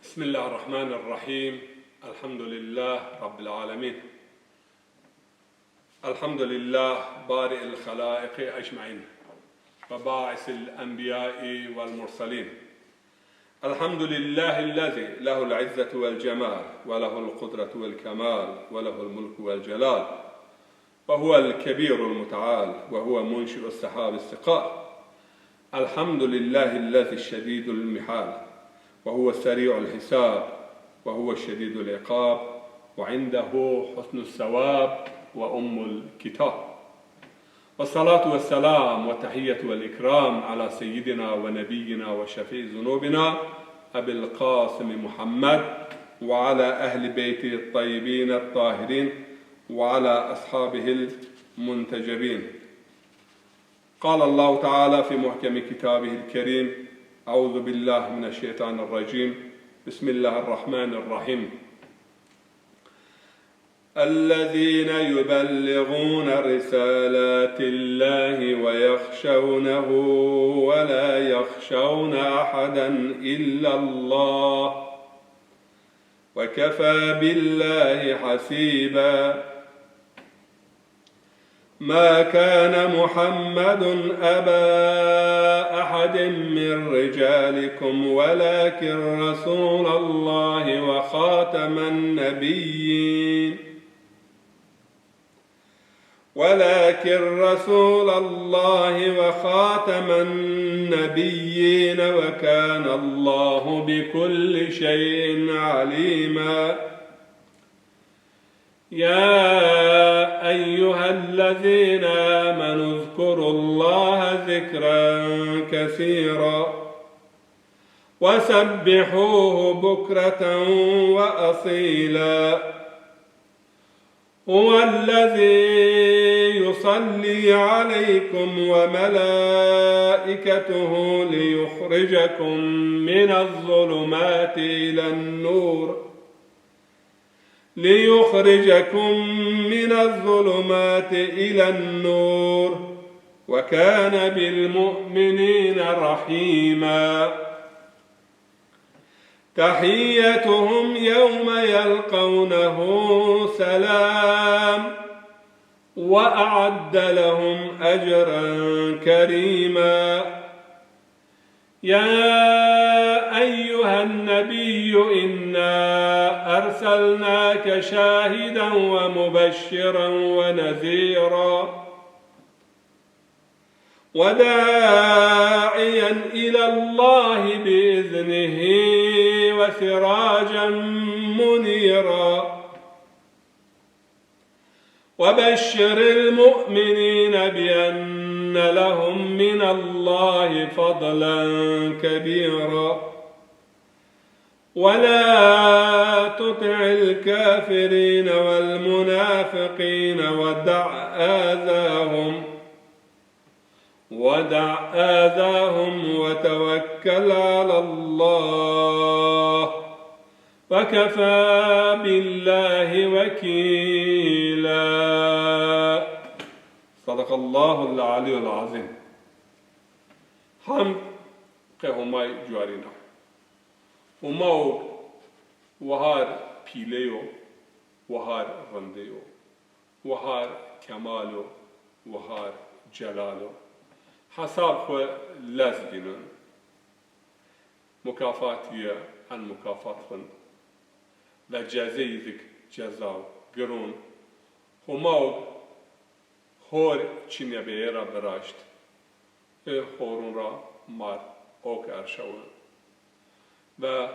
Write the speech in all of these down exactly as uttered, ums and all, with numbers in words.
بسم الله الرحمن الرحيم. الحمد لله رب العالمين. الحمد لله بارئ الخلائق أجمعين، وباعث الأنبياء والمرسلين. الحمد لله الذي له العزة والجمال، وله القدرة والكمال، وله الملك والجلال، وهو الكبير المتعال، وهو منشئ السحاب الثقال. الحمد لله الذي شديد المحال، وهو سريع الحساب، وهو شديد العقاب، وعنده حسن الثواب وأم الكتاب. والصلاة والسلام والتحية والإكرام على سيدنا ونبينا وشفيع ذنوبنا أبي القاسم محمد وعلى أهل بيته الطيبين الطاهرين وعلى أصحابه المنتجبين. قال الله تعالى في محكم كتابه الكريم: أعوذ بالله من الشيطان الرجيم. بسم الله الرحمن الرحيم. الذين يبلغون رسالات الله ويخشونه ولا يخشون أحدا إلا الله وكفى بالله حسيبا. ما كان محمد أبا أحد من رجالكم ولكن رسول الله وخاتم النبيين، ولكن رسول الله وخاتم النبيين وكان الله بكل شيء عليما. يا أيها الذين آمنوا اذكروا الله ذكرا كثيرا وسبحوه بكرة وأصيلا. هو الذي يصلي عليكم وملائكته ليخرجكم من الظلمات إلى النور، ليخرجكم من الظلمات إلى النور، وكان بالمؤمنين رحيما. تحيتهم يوم يلقونه سلام، وأعد لهم أجرا كريما. يا أيها النبي إنا أرسلناك شاهدا ومبشرا ونذيرا وداعيا إلى الله بإذنه وسراجا منيرا. وبشر المؤمنين بأن لهم من الله فضلا كبيرا. ولا تطع الكافرين والمنافقين ودع آذاهم ودع آذاهم وتوكل على الله وكفى بالله وكيلا. صدق الله العلي العظيم. Hamd qe Homay cuarîn a. Homawg wahar pîle yo, wahar rinde yo. Wahar kemal o, wahar celal o. Hesab xwu lez bînon. Mukafat yi en mukafat xwin. Ve ceze yi zik ceza giron. Homawg hor çinebeye ra viraşt. Ê horun ra mar ok erşawin. Ve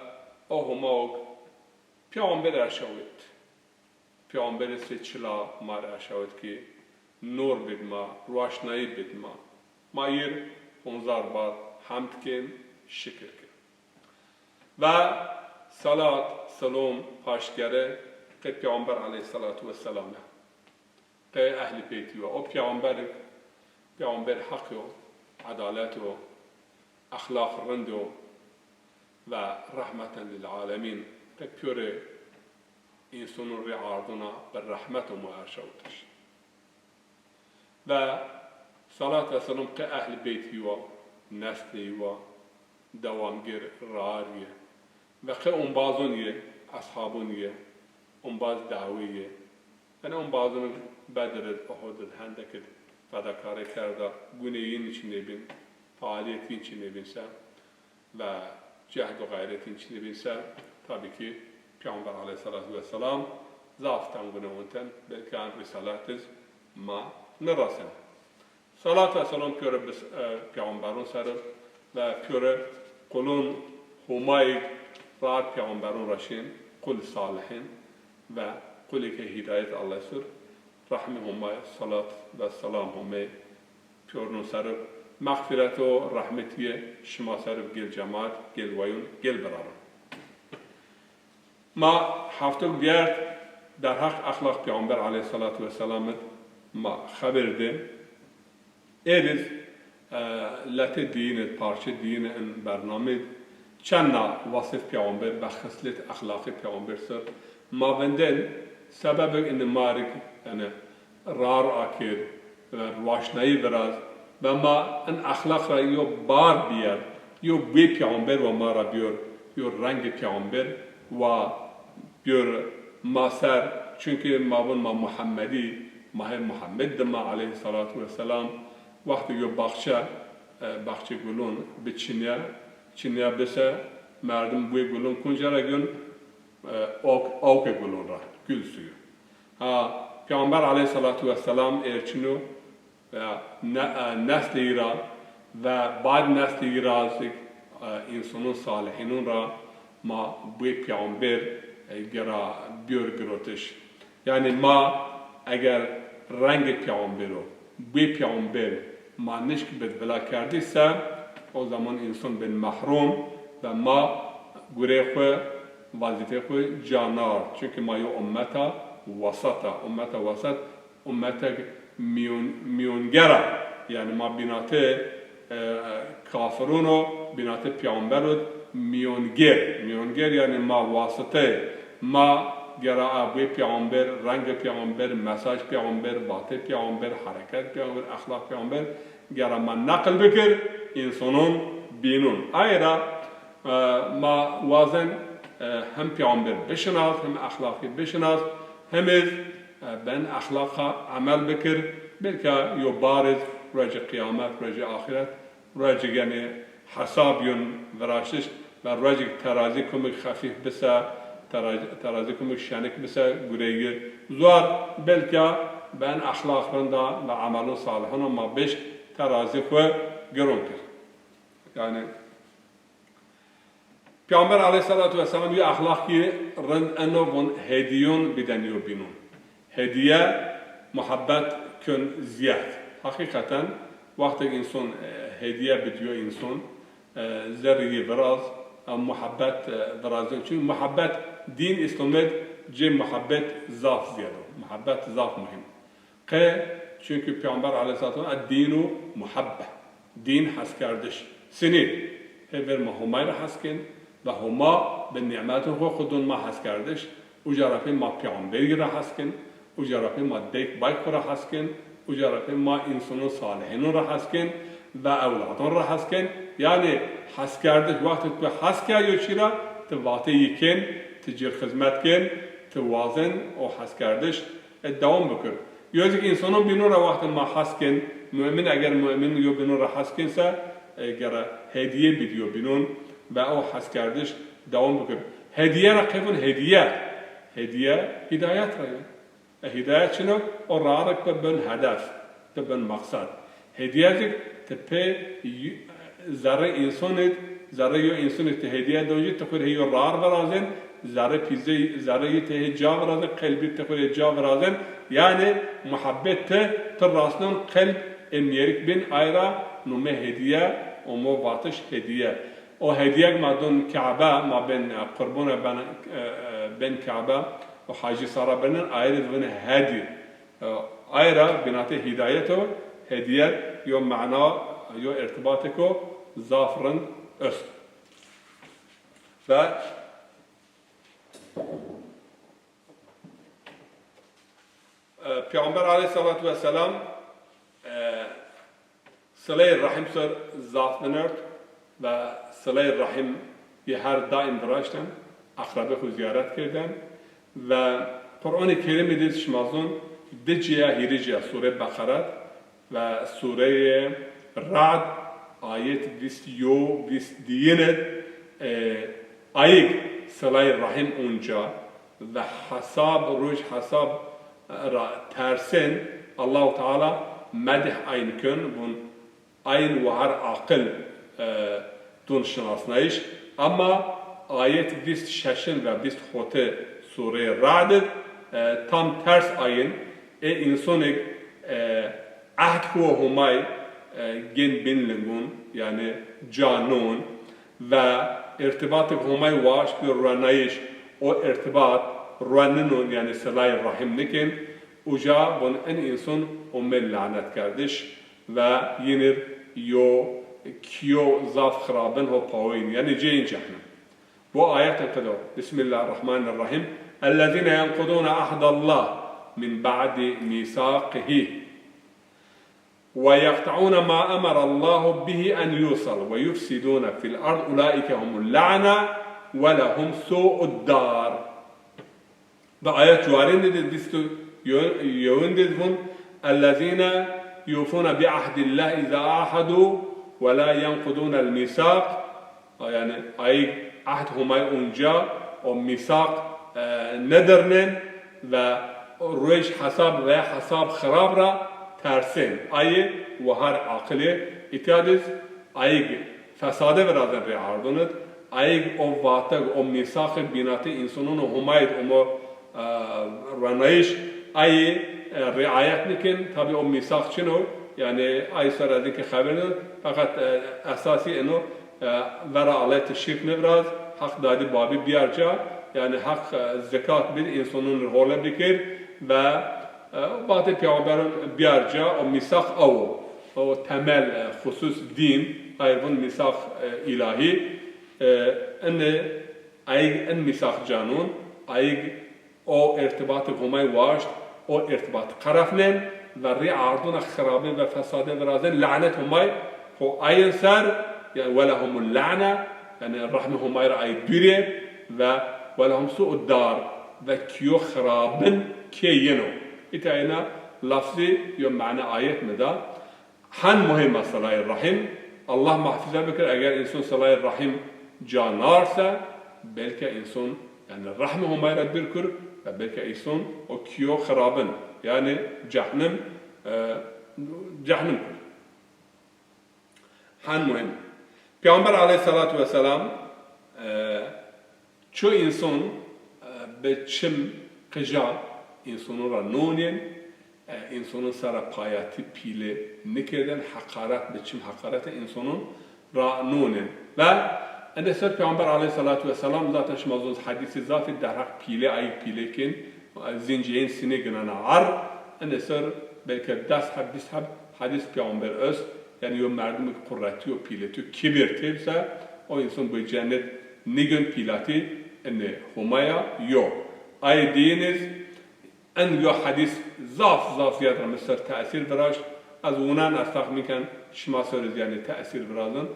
o Homawg peyxamber erşawit. Peyxamberî sey çila mar erşawit ki nur bid ma, ruaşnayî bid ma. Ma yir honzar bar hemd kên, şikir kên. Ve salat, selom, paşt gere qe Peyxamber aleyhîsselatu wesselam ya. Qe ehlî beytî wa. O peyxamberik, peyxamber heq yo, edalet o, exlaq rind o ve rehmeten lil alemîn. Qe pîyorê însanûn rê arduna bi rehmet o ma erşawitiş. Ve salat ve selam qe ehlî beytî wa, neslê yi wa, dewamgir raar yi. Ve qe ombazon yê, eshabon yê, ombaz dawî yê. Yanî ombazon Bedir id, Uhud id, Hendek id fedakarî kerda, guneyîn çinê bîn, fealîyetîn çinê bîn se ve cehd û xeyretîn çinê bîn se, tabî kî Peyxamber aleyhîsselatu wesselam zaf ten gune onten, belkî an rîsalet iz ma nirasena. Salat ve selam pîyore bis-, e, peyxamberun ser ib ve pîyore qulun Homayî rar peyxamberun ra şin, qul salihîn ve qulê ke hîdayet Allay sur, rehmê Homayî, salat ve selam Homayî pîyorunun ser ib, mexfîret û rehmetîye şima ser ib gel cemaat, gel wayun, gel birarun. Ma hefto bîyerd derheq exlaq Peyxamber aleyhîsselatu wesselam id ma xeber di. Êr iz, e, lete dîyin id, parçe dîyin in bername id çend na wasif Peyxamber, be xislet exlaqî Peyxamber ser ma vindên, sebebek ini ma rig, yanî, rar akir ve roşnayî viraz ve ma in exlaq ra yo bar bîyer, yo bê peyxamber wa ma ra bîyor, yo rengê peyxamber wa bîyor ma ser, çunkî ma vun ma Muhemmedî, ma hê Muhemmed dima aleyhîsselatu wesselam, wextê yo baxçe, e, baxçê gulon bi çinya, çinya bise, merdim buyê gulon kunca ra gön, e, awk, awkê gulon ra, gül suyu. Ha, Peyxamber aleyhîsselatu wesselam êr çin o, e, ne-, e, neslî ra ve bad neslî ra zî, e, însanun salihînun ra ma buyê peyxamber, e, gera bîyor girotiş. Yanî ma eger rengê peyxamber o, buyê peyxamber ma nişk bid vila kerdiş se, o zaman însan bin mehrûm ve ma gurê xwu, vazîfê xwu ca nard. Çunkî ma yo ummeta wesat a. Ummeta wesat, ummetek mîyon-, mîyonge ra. Yanî ma bînatê, e, kafirûn o, bînatê peyxamber id mîyongêr. Mîyongêr yanî ma wasiteyê. Ma gera a buyê peyxamber, rengê peyxamber, mesaj peyxamber, vatê peyxamber, hereket peyxamber, exlaq peyxamber, gera ma neqil bikir, însanûn bînûn. Ay ra, e, ma wazen, e, hem peyxamber bişinas, hem exlaqî bişinas, hem iz, e, ben exlaqa emel bikir, belka yo bar iz ruecê qiyamet, ruecê axiret, ruecê genê hesab yun viraştiş ve ruecê terazî kumik xefîf bise, tera-, terazî kumik şenik bise, gureyî zuar, belka ben exlaq rinda ve emelun salihuna ma biş terazî xwu giron kir. Yanî, Peyxamber aleyhîsselatu wesselam yo exlaqî rind eno, von hedîyûn biden yo bînûn. Hedîye muhebbet kun zîyad. Heqîqeten, wextêk însan, e, hedîye bid yo însan, e, zerrî yî viraz, e, muhebbet, e, virazên. Çunkî muhebbet dîn Îslamêd cê muhebbet zaf zîyad o. Muhebbet zaf muhîm. Qe, çunkî Peyxamber aleyhîsselatu wesselam, "Ed-dînu muhebbe." Dîn heskerdiş. Sinî, hê ver ma Homay ra hes kên ve Homa bi nîmetên xwu xwu dûn ma heskerdiş. Uca ra pê ma peyxamberî ra hes kên, uca ra pê ma dayk bayk xwu ra hes kên, uca ra pê ma însanûn salihînûn ra hes kên ve ewladûn ra hes kên. Yanî heskerdiş, wextêk tu hes kerd yo çî ra, ti vatê yî kên, ti cir xizmet kên, ti wazen o heskerdiş e, dewam bikir. Yo zî însanûn bînûn ra wextê ma hes kên, mumin eger mumin yo bînûn ra hes kên se, e, gera hedîye bid yo bînûn ve o heskerdiş dewam bikir. Hedîye ra qey vûn hedîye? Hedîye hîdayet ra yo. E, hîdayet çin o? O rarik bi bin hedef, bi bin meqsed. Hedîye zî ti pê y-, zerrê însanî, zerrê yo însanî ti hedîye don jî ti xwu rê hê yo rar virazên, zerrê pîzey, zerrê yî ti hê ca virazên, qelbî ti xwu rê ca virazên. Yanî muhebbet ti, ti rasnon qelb ê mîyerik bîn, ay ra nome hedîye, omo vatiş hedîye. O hedîyek ma don Kebe, ma bên, e, qurbon ben, e, e, bên Kebe, o hacî sara benen, ay rê vin hedî. E, ay ra bînatê hîdayet o, hedîye yo mana, yo îrtîbatêko zaf rind est. Ve, e, Peyxamber aleyhîsselatu wesselam, e, sileyê rehîm ser zaf binerd ve sileyê rehîm yê her daîm viraşten. Aqrebê xo zîyaret kerdên ve Qur'anê Kerîmî de şima zon di cîya, hîrê cîya Sûreyê Beqere ve Sûreyê Ra'd ayet vîst yo, vîst diyin id, e, ayig silayê rehîm onca ve hesab, roj hesab ra tersên Allahu Teala medih ayn kön, vun ayn wahar aqil, e, dun şinasnayîş. Ama ayet vîst şeşin ve vîst hoti Sûreyê Ra'd id, e, tam ters ayin, ê însonêk, e, ehd huwa Homay, e, gên bin lingun, yanî ca non ve irtibatêk Homay waşt bi ruenayîş, o irtibat rueninon, yanî silayê rehîm nikên, uca vun in înson ome lanetkerdiş ve yinir yo kiyo zaf xirabin ho pawoyin, yanî cêyin cehnem. Bu ayet qedo. Bismillahirrahmanirrahim. Ellezîne yenqudûne ahdallah min ba'di mîsaqihî. ويقطعون ما أمر الله به أن يوصل ويفسدون في الأرض أولئك هم اللعنة ولهم سوء الدار. Di ayet cuarênî de vîst û yewin de vun, "Ellezîne yufûne bi ahdillâh izâ ahedû ve lâ yenqudûnel mîsâk." Yanî ayîg ehd Homay unca o mîsaq, e, nedirnên ve ruej hesab veya hesab xirab ra tersên. Ayê wahar aqilê îtya diz ayîg fesade virazên rê ardon id, ayîg o vateg, o mîsaqê bînatê însonon û Homay id omo, e, ruenayîş, ayî, e, riayet nikên, tabî o mîsaq çin o, yanî ay ser ez ki xeber nî, feqet, e, esasî eno, e, vera Allay ti şirk niviraz, heq dadî babî biyar ca, yanî heq, e, zekat bid, însonon rê hole bikir ve, e, vatê peyxamberon biyar ca, o mîsaq awo, o temel, e, xusus dîn, ay vun mîsaq, e, îlahî, e, ini ayîg in mîsaq canon, ayîg o irtibatê Homay waşt, o irtibat qerefnên ve rê ardona xirabî ve fesadê virazên, lanet Homay ho ayin ser, yanî welehumul la'ne, yanî rehmê Homay ra ay dûrê ve welehum su'ud dar ve kiyo xirabin kê yeno. Îta ena lafzî yo mane ayet mi da. Hen muhîm a silayê rehîm. Allah muhafeze bikir, eger înson silayê rehîm ca nar se, belke înson, yanî rehmê Homay ra dûr kur ve belke înson o kiyo xirabin, yanî cehnim, e, cehnim kur. Hen muhîm. Peyxamber aleyhîsselatu wesselam, e, Ço înson, e, bi çim qija însonon ra nonên, e, însonon sera payatî pîle nikerdên, heqaret bi çim heqarete însonon ra nonên. Ve ene ser Peyxamber aleyhîsselatu wesselam zaten şima zon hedîsî zafî derheq pîle, ayîg pîle kên, e, zinceyên sîne ginena ar, ene ser belke des heb, vîst heb hedîs Peyxamber est, yanî yo merdimêk quretî yo, pîletî yo, kibir têb se, o înson bi cennet nigön pîlatî ini Homaya yo. Ay diyiniz, en yo hedîs zaf, zaf ziyad ra mi ser tesîr viraşt. Ez wunan ez texmîn ken şima ser iz yanî tesîr virazin.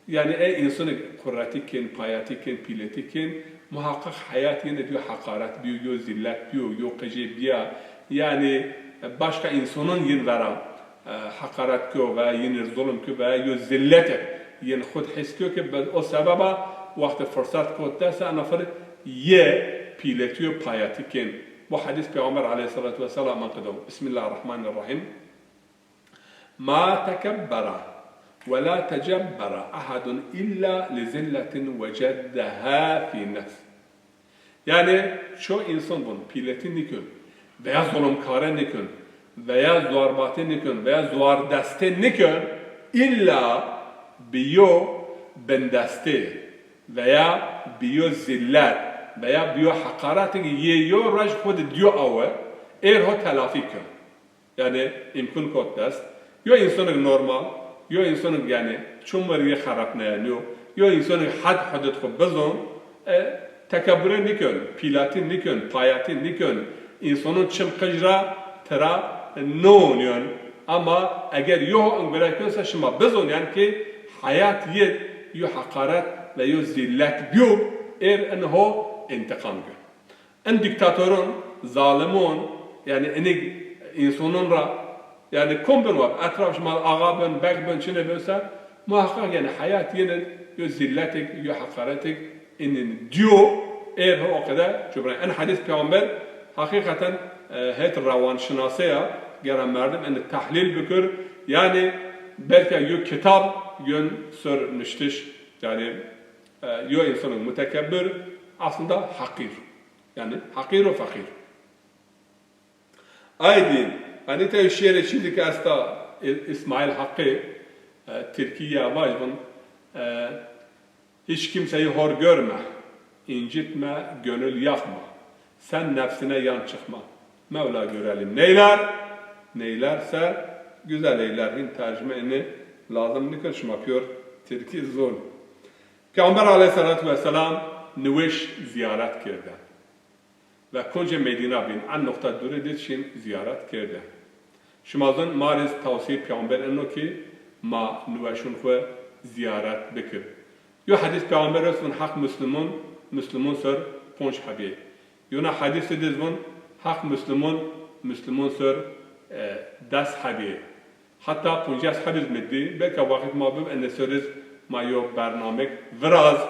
Yanî ey însanêk quretî kên, payatî kên, pîletî kên, muheqeq heyat yine yo heqaret biyo, yo zîllet biyo, yo qijê biya. Yanî başqa însanon yin vera e, heqaret kyo veya yin ir zulm kyo veya yo zîllete yin xud his kyo ke bi o sebeba wextê firsat kot dest, ena fir yê pîletî yo payatî kên. Bu hedîs Peyxamber aleyhîsselatu wesselam qedo. Bismillahirrahmanirrahîm. Ma tekebbere ve la tecebbere ehedun illa li zîlletin vecedeha fî nefs. Yanî ço însan vun pîletî nikön veya zulumkare nikön veya zuarbatî nikön veya zuardestî nikön, îlla bi yo bindestî veya bi yo zîllet veya bi yo heqaretêk yê yo rej xwu di diyo awe, êr ho telafî kön. Yanî îmkun kot dest. Yo însanêk normal, yo însanêk yanî çimû vergî xerepnaya nîyo, yo însanêk hed hudud xwu bizon, e, tekebure nikön, pîlatî nikön, payatî nikön, însanon çim qij ra tira niwonîyon. Ama eger yo ho ingure kön se şima bizon yanî ki heyat yê yo heqaret ve yo zîllet biyo, êr in ho întiqam gir. In dîktatoron, zalimon, yanî inik însonon ra, yanî kom bin wa, etraf şima axa bin, beg bin, çinê bin se, muheqeq yanî heyat yîn id yo zîlletik, yo heqaretik inin dîyo, êr ho o qede cubren. In hedîs Peyxamber heqîqeten, e, het rewanşinaseya, gera merdim ini tehlîl bikir. Yanî belka yo kitab yon ser nuştiş, yanî, e, yo însonik mutekebbir aslında heqîr. Yanî heqîr û feqîr. Aydin, yanî te şiirê çî di ke esta, İ-, İsmail Hakkı, e, Tirkî ya vaj vun, e, hiç kimseyi hor görme, incitme, gönül yakma. Sen nefsine yan çıkma. Mevla görelim neyler, neylerse güzel eyler. Hin tercüme ini lazım nikir, şima piyor Tirkî zon. Peyxamber aleyhissalatu vesselam niweş ziyaret kerde. Ve koncê Medîna bîn, en noqta dûrî de şîn zîyaret kerde. Şima zon, ma rê zî tawsîyê Peyxamber eno ki ma niweşûn xwu zîyaret bikir. Yo hedîs Peyxamber est vun, heq muslimûn, muslimûn ser ponc hebî. Yona hedîsî de zî vun, heq muslimûn, muslimûn ser, e, des hebî. Heta poncas hebî zî mi dî, belka wextî ma bib, ene ser iz ma yo bernamek viraz,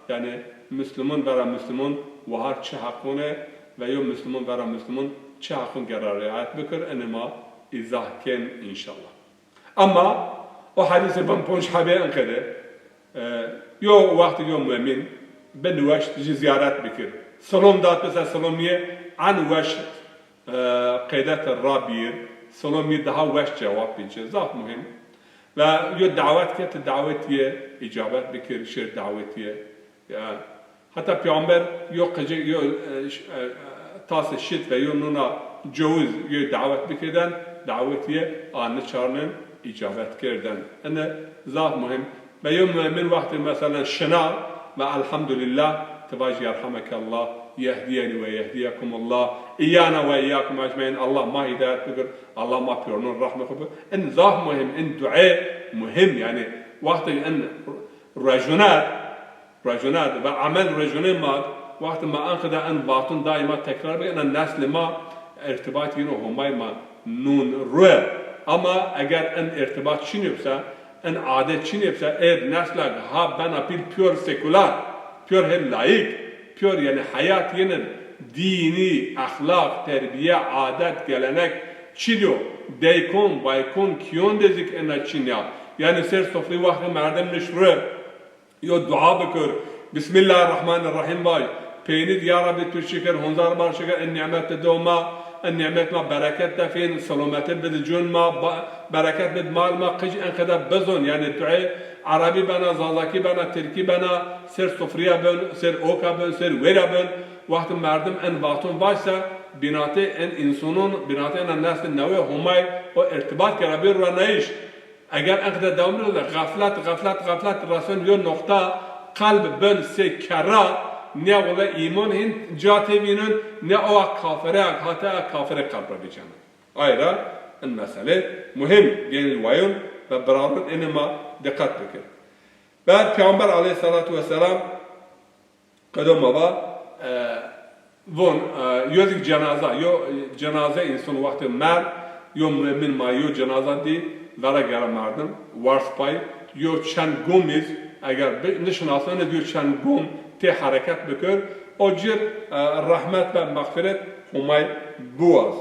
yanî muslimûn vera muslimûn wahar çi heqûn e ve yo muslimûn vera muslimûn çi heqûn gera riayet bikir, ene ma îzah kên înşallah. Ema o hedîsê bin ponc hebê enqede, e, yo wextî yo muemin bi niweşt jî zîyaret bikir. Silom dat bi se, silom nîye, en weş e, qeyde ti ra bîr, silomî daha weş cewab bî ci. Zaf muhîm. Ve yo dawet ke ti dawetîye îcabet bikir, şêr dawetîye. Ya, heta Peyxamber yo qicik, yo, e, ş-, e, tasê şit ve yo nûna cowiz yo dawet bikirden, dawetîye a niçarnen îcabet kerden. Ene zaf muhîm. Ve yo muemin wextê meselen şina ve elhamdulillah, ti vaj yerhamekallah, yehdiyeni ve yehdiyekumullah, iyana ve iyyakum ecmaîn, Allah ma hîdayet bikir, Allah ma pîyornon rehmê xwu bi. In zaf muhîm, in due muhîm, yanî wextê in ruejonet, ruejonet ve emel ruejonê ma, wextê ma enqede in vatun daîma tekrar bikir, ina neslê ma irtibat yino Homay ma nun rue. Ama eger in irtibat çinî bise, in adet çinî bise, ê nesla ha bena pîl pîyor sekular, pîyor hê layîk, pîyor yanî heyat yêne dînî, exlaq, terbîye, adet, gelenek çinî yo. Deykon, baykon, kîyon de zî ina çinî ya. Yanî ser sofrî wextê merdim nişt rue. Yo dua bikir. Bismillahirrahmanirrahîm vaj. Peynî di ya Rabbî tu şikir, honzar bar şikir, in nîmet di do ma, in nîmet ma bereket defîn, selometi bid cun ma, ba-, bereket bid mal ma, qic enqede bizon. Yanî duê erebî bena, zazakî bena, tirkî bena, ser sufrîya bin, ser oka bin, ser wêra bin. Wextî merdim in vaton vaj se, bînatê in însonon, bînatê ina neslê newê Homay o irtibat kera bî ruenayîş. Eger enqede dewam biro de xeflet, xeflet, xeflet reson yo noqta qelb bin sê kerra, nîya wele îmon hîn ca têvînon, nîya owa kafire, hata kafire qelb ra biceno. Ay ra in mesele muhîm gênî wayon ve biraron ênê ma diqet bikir. Ve Peyxamber aleyhissalatu vesselam Qedo ma va, e, von, e, yo zî cenaza, yo, e, cenaze însan wextê mer, yo muemin ma yo cenaza dî, vera gera merdim, wars pay, yo çend gom iz, eger bi-, nişinasnenê yo çend gom tê hereket bikir, o cir, e, rehmet ve mexfîret Homay biwaz.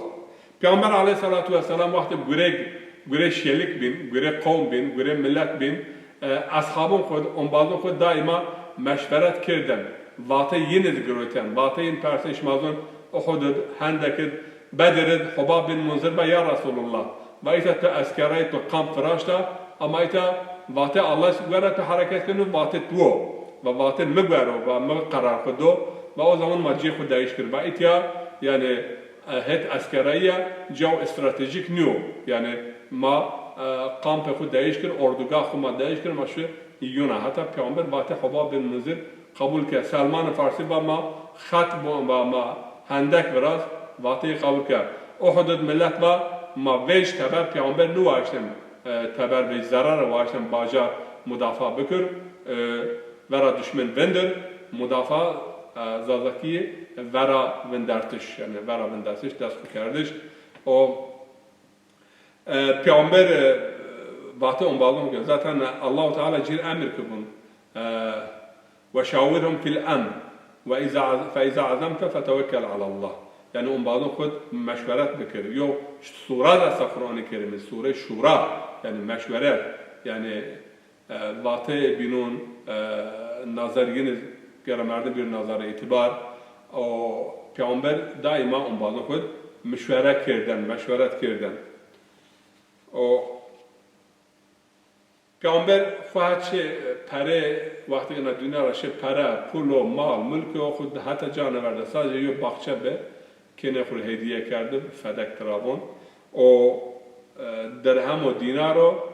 Peyxamber aleyhissalatu vesselam wextê gurê, gurê şêlik bîn, gurê qewm bîn, gurê milet bîn, e, eshabon xwu, ombazon xwu daîma meşveret kêrden. Vatê yin id girotên. Vatê yin persên şima zon Uhud id, Hendek id, Bedir id, Hubab bin Munzir va ya Resulullah. Va îta tu eskerayî tu kamp viraşta, ama îta vatê Allah guera tu hereket keno, vatê tu wo. Va vatê mi guero, va mi qerar xwu do. Va o zaman ma cê xwu deyiş kir. Va îtya, yanî, e, het eskerayî ya, caw stratejîk nîyo. Yanî ma, e, kampê xwu deyiş kir, ordugah xwu ma deyiş kir, ma şi yona. Heta Peyxamber vatê Hubab bin Munzir qebul ke. Selman Farsî va ma xet bo-, va ma hendek viraz, vateyî qebul ke. Uhud id milet va ma vêj teber Peyxamber niwaştin, e, teber vêj zerare waştin bajar mudafa bikir, e, vera duşmen vindir, mudafa e, Zazakî vera vindertiş, yanî vera vindertiş, dest xo kerdiş. O, e, Peyxamber, e, vatê ombazon ke zaten Allahu Teala cir emir ki bun, e, "Ve şawirhum fil emr ve iza, fe iza azemte fetevekkel alallah." Yanî ombazon xud meşweret bikir. Yo, işte sura da esta Qur'an-ı Kerimî, sure Şura, yanî meşweret, yanî e, vateyê bînon, e, nazar yine gere merdim bir nazar îtîbar. O Peyxamber daîma ombazon xud mişwere kerden, meşweret kerden. O Peyxamber xwu ha çi pere, wextê ina dinya ra şi pere, pulo, mal, mulko xwu heta ca nêverda. Sadece yo baxçe bi, kenê xwu rê hediye kerdi, fedek tira von. O, e, dirhem û dînar o,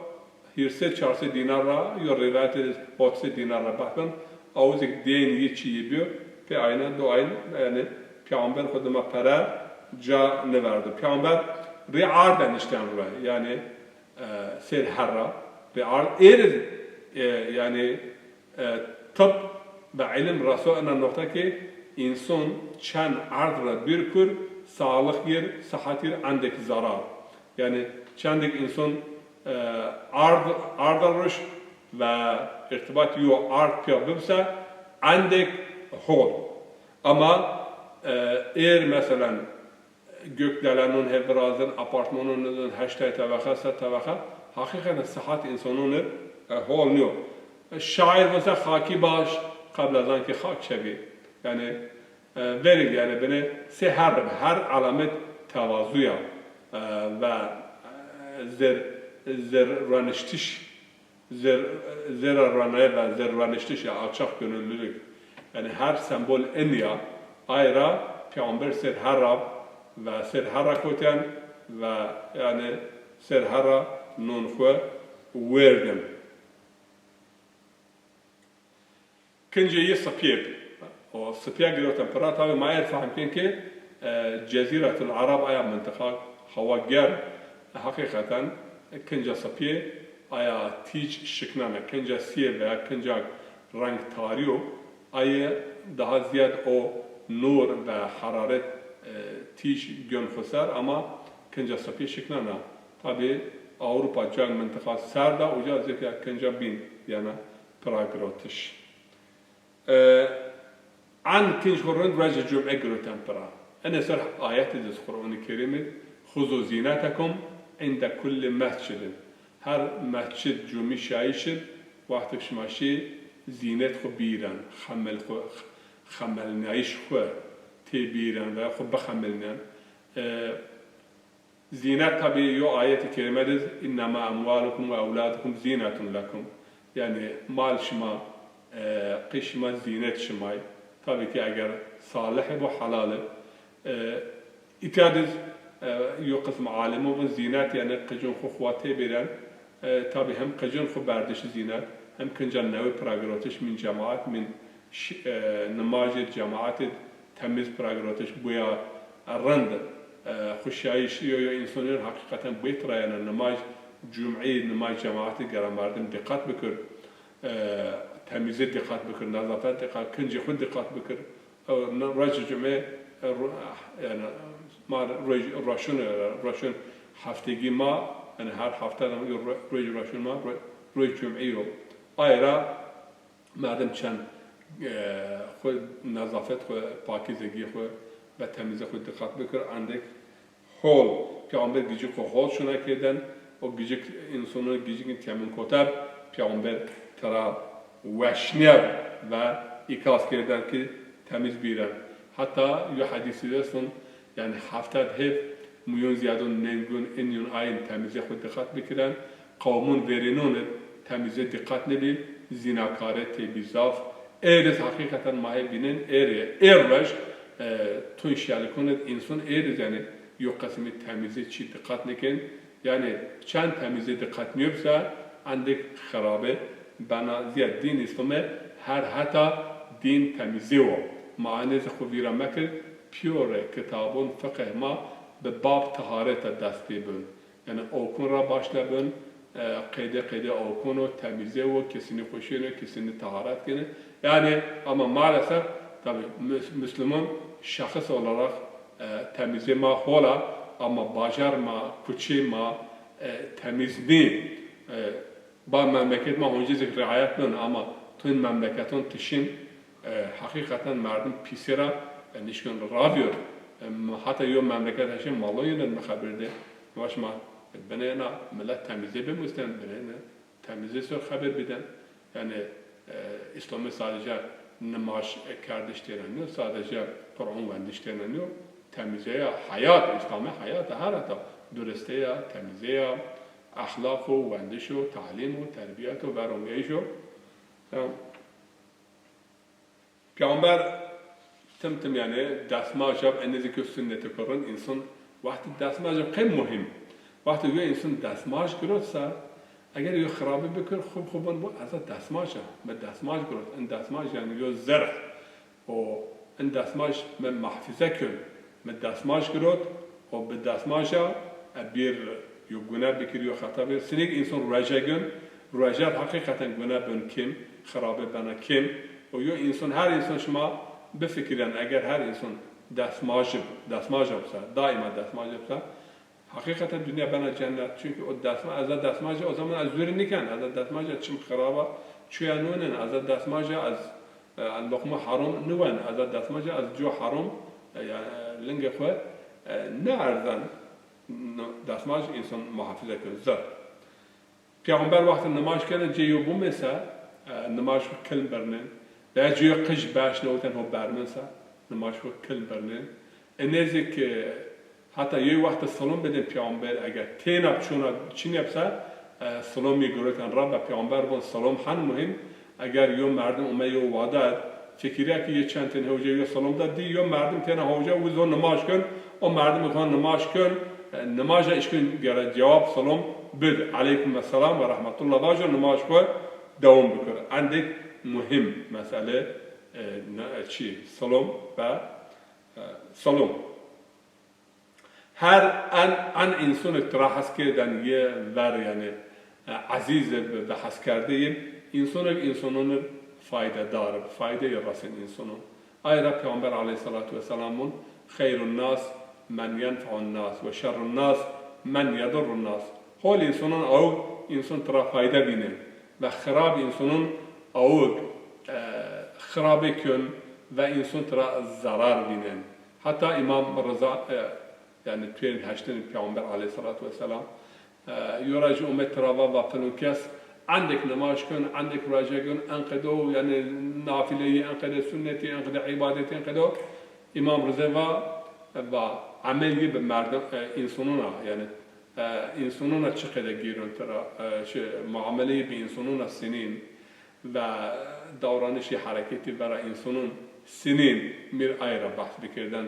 hîrsê çarsê dînar ra, yo rîwayetê de hotsê dînar ra behs ben, awuzêk dêyn yi çî yi bîyo, pê ayna, do ayn, yanî Peyxamber xwu dima pere ca nêverdo. Peyxamber rî arde nişten rue, yanî, e, sêr herra, rî ard, êr, e, yanî, e, tıp ve ilim reso ina noqta ki înson çend ard ra dûr kur, sağlık yir, sıhhat yir endek zarar. Yanî çendek înson, e, ard, arda ruş ve irtibat yo ard piya bibse, endek hol. Ama, e, êr meselen, gökdelenon hê virazin, apartmanon nizin, heştay tebeqe, sed tebeqe, heqîqeten sihet însanon ir, e, hol nîyo. E, şair vose xakî baş, qebl ez an ki xak çebî. Yanî, e, verî, yanî binê sê herr bi, her alamet tevazuya, e, ve, e, zêr, zêr raniştiş Zêr-, zêra ranayî ve zêr raniştiş ya alçak gönüllülük. Yanî her sembol ên ya, ay ra Peyxamber sêr herra ve sêr herra koten ve yanî sêr herra non xwu wêrdin. Kincê yi sipîye bi. O sipîya girewten pira. Tabî ma êr fehm kên ke, e, Cezîretul Arab aya mintiqa hewa germ, e, heqîqeten, e, kinca sipîye aya tîc şiknena. Kinca sîye veya kinca reng tarî yo, aye daha zîyad o nûr ve heraret, e, tîc gön xwu ser, ama kinca sipîye şiknena. Tabî Ewropa ca mintiqa serd a, uca zî ke kinca bîn, yanî pira girotiş. E, en kinc xwu rind ruejê cum'e giroten pira. Enê ser ayetê de zî Qur'anê Kerîm id, "Xuzu zînetekum inde kulli mescidin." Her mescid, cumî şayîş id, wextek şima şî zînet xwu bîren, xemel xwu, xemelnayîş xwu tê bîren veya xwu bixemelnen. E, Zînet tabî yo ayetê kerîme de zî, "Înnema emwalukum ve ewladukum zînetun lekum." Yanî mal şima, e, qî şima zînet şima yê. Tabî ki eger salih bo, helal ê. E, îtya de zî, e, yo qism alimon vûn zînet yanî qicon xwu xwu tê bîren. E, tabî hem qicon xwu berdişî zînet, hem kinca newî pira girotiş mîn cemaat, mîn ş-, e, nimajê cemaatê temiz pira girotiş, buya rind, e, xuşayîş yo yo însanî heqîqeten buy tira, yanî nimaj cum'î, nimaj cemaatî gera merdim dîqet bikir, e, temîzî dîqet bikir, nezafet dîqet, kincî xwu dîqet bikir. E, ne-, ruejê cum'ê, e, ru-, yanî ma ruej roşun, roşun heftegî ma, yanî her hefte de yo ru-, ruej roşun ma, ru-, ruej cum'î yo. Ay ra merdim çend, e, xwu nezafet xwu, pakîzegî xwu ve temîzî xwu dîqet bikir, endek hol, Peyxamber gicik xwu hol şuna kerden, o gicik însono gicikî temin kote bi, Peyxamber tira weşnîya ve îkaz kerden ki temîz bîren. Heta yo hedîsî de estun, yanî hefte de hêf muyun zîyadon nengûn, inîyon ayin temîzê xwu dîqet bikiren. Qewmûn verênûn id temîzê dîqet nêbî, zînakarê têbî zaf. Êr iz heqîqeten ma hê bînên êr ê. Êr ruej, e, tun şelikûn id însun êr iz, yanî yo qesimî temîzê çî dîqet nêkên. Yanî çend temîzê dîqet nêbse, endek xirabê bena zîyad. Dîn Îslamê her heta dîn temîzê wo. Ma enê zî xwu vîra mekir, pîyorê kitabûn fiqih ma bi bab teharete dest pê bin. Yanî ewkun ra başla bin, e, qeyde qeyde ewkun o, temîzê wo, kesinî xwu şêno, kesinî teharet kenê. Yanî ama maalesef Tabii, Müs-, Müslüman şahıs olarak, e, temizliğe ma hola, ama bajar ma, kuçe ma, e, temiz ni. E, ba memleket ma honci zik riayet nın, ama tün memleketon tişin, e, hakikaten merdim pisi ra, e, nişkün raviyor. E, m-, hatta yo memleket eşin malon yönün mi xebirde. Baş ma, e, bineyna millet temize bimusten, bineyna temize sor xebir biden. Yani, e, İslam'ı sadece nımaş, e, kerdiş têne niyo, sadece Kur'an wendiş têne niyo. Temize ya hayat, İslam'ı hayat her hata. Düreste ya, temize ya, ahlak o, wendiş o, talim o, terbiyet o, verongeyş o. Ya, Peygamber tim tim yani destmaj yap, enê zî ki sünnetê Kur'an insan wextê destmaj yap qey muhim. Wextê yo insan destmaj girot se, eger yo xirabi bikir, xub xub vun bu ez a destmaj a, mi destmaj girot. In destmaj yani yo zerh o, in destmaj mi mahfize kön. Mi destmaj girot o, bi destmaja e bir yo gune bikir, yo xeta bir. Sinik insan rueje gön, rueje hakikaten gune bön kim, xirabe bena kim. O yo insan, her insan şima bifikiren, eger her insan destmaj, destmaj yapsa, daima destmaj yapsa, hakikaten dünya bena cennet. Çünkü o destma-, ez a destmaj, o zaman ez zuri niken, ez a destmaj çim xiraba çuya nunen, ez a destmaj ez, e, lokma haram nuen, ez a destmaj ez cu haram, e, yani, e, linge xwe, e, ne erzen, n-, destmaj insan muhafize kön, zor. Peyxamber wextê nimaj kena, cê yo bumê se, e, nimaj xwu kilm birnên. Veya cê yo qij beş newiten ho bermin se, nimaj xwu kilm birnên. Enê zî ki heta yo wextê silom bidên peyxamber, eger têna çona çinê bi se, e, silom yê giroten ra ve peyxamber von silom hen muhîm. Eger yo merdim ume yo wadet, fikirîya ki yê çend tên hewce yo silom da dî, yo merdim têna hewce wi zo nimaj kön, o merdim xo nimaj kön, e, nimaja îşkên gere cewab silom bid, eleykum selam ve rahmetullah vajo nimaj xo dewam bikir. Endek muhîm mesele, e, ne, çi, silom ve, e, silom. Her en, en însonik tira hes kêrden yê ver, yanî, e, ezîz bi, bi heskerdeyî, însonik însonon ir faydedar bi, faydeyî resên însonon. Ay ra Peyxamber aleyhissalatu vesselam vun, "Xeyrun nas men yenfeun nas ve şerrun nas men yedurrun nas." Hol însonon awg înson tira fayde vînen ve xirab însonon awg, e, xirabê kön ve înson tira zerar vînen. Heta Îmam Riza, e, yanî tuyên heştin Peyxamber aleyhissalatu vesselam, e, yo ra jî ume tira va, va filon kes endek nimaj kön, endek ruece gön, enqede o, yanî nafileyî, enqede sunnetî, enqede îbadetî, enqede o. Îmam Riza va, va emelî bi merdim, e, însonon a, yanî, e, însonon a çi qede gîron tira, e, şey, muameleyî bi însonon a sinîn. Ve davranişî, hereketî vera însonon sinîn, mîr ay ra behs bikirden,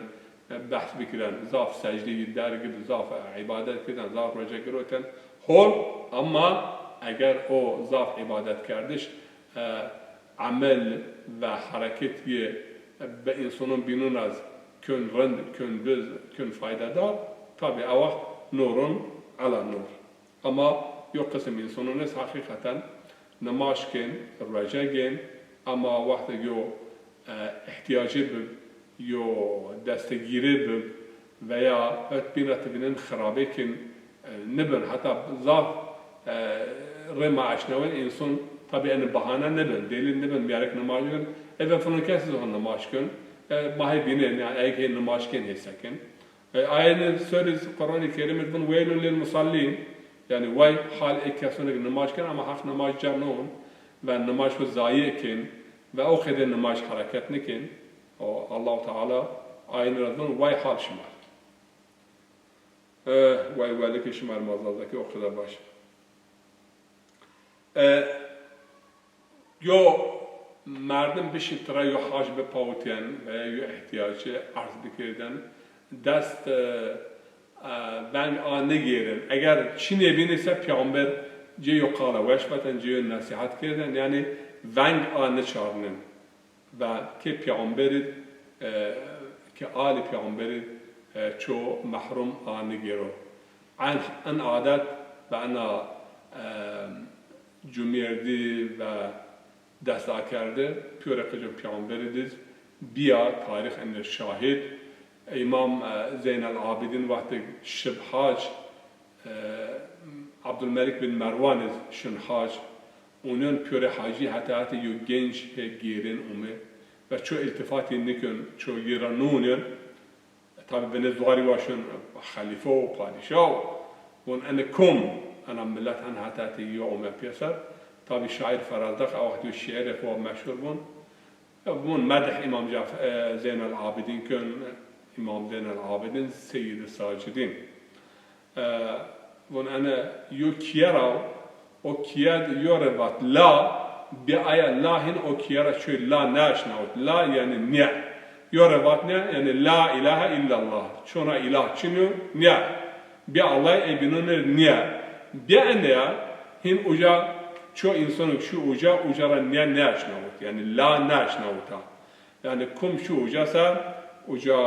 behs bikiren. Zaf secdeyî dergi bi, zaf îbadet kirden, zaf roce giroten. Hol, ama eger o zaf îbadet kerdiş, e, emel ve hereket yê bi însonon bînon ez kön rind, kön biz, kön faydedar, tabî ew wext nurun ela nur. Ama yo qisim însonon est heqîqeten nimaj kên, ruece gên, ama wextê yo, e, îhtîyacî bib, yo destegîrî bib veya het bîna ti vînen xirabê kên, e, nibin. Heta zaf, e, rê ma eşnawên înson tabî enê bahane nibin, delîl nibin, mîyarek nimaj kên, eve filon kes zî ho nimaj kên, e, ma hê vînên, yanî ey ke nimaj kên hê se kên. E, ayetê serî Quranê Kerîm id vun, "Weylun lil musallîn." Yanî, way hal ê kesonê ke nimaj kên, ama heq nimaj ca non ve nimaj xwu zayî kên ve o qede nimaj hereket nikên. O Allahu Teala ayetê ra vun, "Way hal şima." E, way welikê şima ma zazakî o qede baş. E, yo merdim bişî tira yo haj bipawityen veya yo îhtîyacî erz bikirden, dest, e, e, veng a nigêrin. Eger çinê bînî se peyxamber cê yo qala weş veten, cê yo nesîhet kirden, yanî veng a niçarnin. Ve ke peyxamberî, e, ke alî peyxamberî, e, ço mehrûm a nigêro. En, en adet ve ena, e, cumêrdî ve destakerde pîyorê qicê peyxamberî diz, Bîya tarîx ene şahid. Îmam, e, Zeynel Abidîn wextê şib hac, e, Abdulmelik bin Merwan iz şin hac, ûnên pîyorê hacî heta hetê yo genc hê gêrên ome ve ço îltîfatî nikên, ço yi ra niûnên. Tabî binê zuarî wa şin xelîfe û padîşah û vûn ene kom, ena milet hen heta hetê yi ome pêser. Tabî şaîr Ferezdaq a wext yo şîîrê xo meşhur vûn. Vûn medih Îmam Caf-, e, Zeynel Abidîn kên, Îmam Zeynel Abidîn, Seyyid-i Sacidîn. E, vûn ene yo kîye ra, o kîye di yo rê vat la, bi aya la hin o kîye ra çoy la nêeşnawit. La yanî nîye. Yo rê vat nîye, yanî la îlahe îllallah. Çona îlah çin yo, nîye. Bi Allay ê bînûn ir nîye. Bi ene ya, hin uca ço însanûk şî uca, uca ra nîye nêeşnawit. Yanî la nêeşnawita. Yanî kum şî uca ser, uca,